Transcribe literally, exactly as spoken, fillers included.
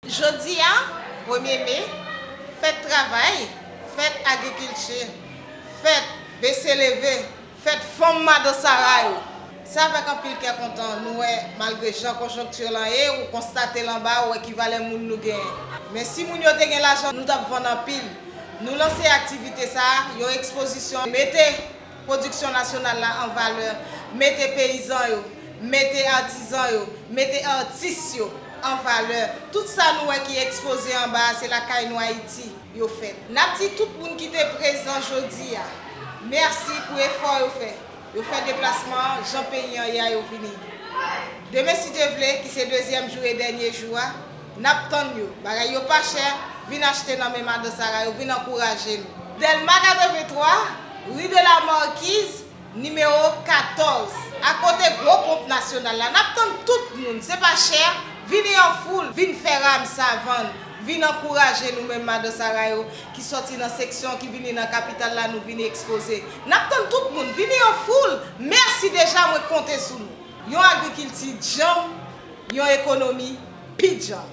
Jodi a, premye me, fèt travay, fèt agrikilti, fèt bese leve, fèt fanm Madan Sara yo. Se avèk anpil kè kontan nou wè, malgre jan konjonkti lan ye, ou konstate l anba, ou wè ki valè moun nou genyen. Men si moun yo te gen lajan, nou t ap vann anpil. Nou lanse aktivite sa a, yon ekspozisyon, mete pwodiksyon nasyonal la an valè, mete peyizan yo, mete atizan yo, mete atis yo an valè. Tout sa nou wè ki ekspoze anba a, se lakay nou Ayiti yo fèt. N ap di tout moun ki te prezan jodi a, mèsi pou efò yo fè. Yo fè deplasman an jan peyi an ye a, yo vini. Demen, si Dye vle, ki se dezyèm jou e dènye jou a, n ap tann yo. Bagay yo pa chè, vin achte nan men Madan Sara yo, vin ankouraje nou. Dèlma katrevenntwa, ri de la Marquise, nimewo katòz, akote gwo ponp nasyonal la. N ap tann tout moun, se pa chè, vini an foul, vin fè ram sa vann, vin ankouraje nou menm Madan Sara yo, ki sòti nan seksyon, ki vini nan kapital la, nou vini ekspoze. N ap tann tout moun, vini an foul. Mèsi deja, mwen konte sou nou. Yon agrikilti djanm, yon ekonomi pi djanm.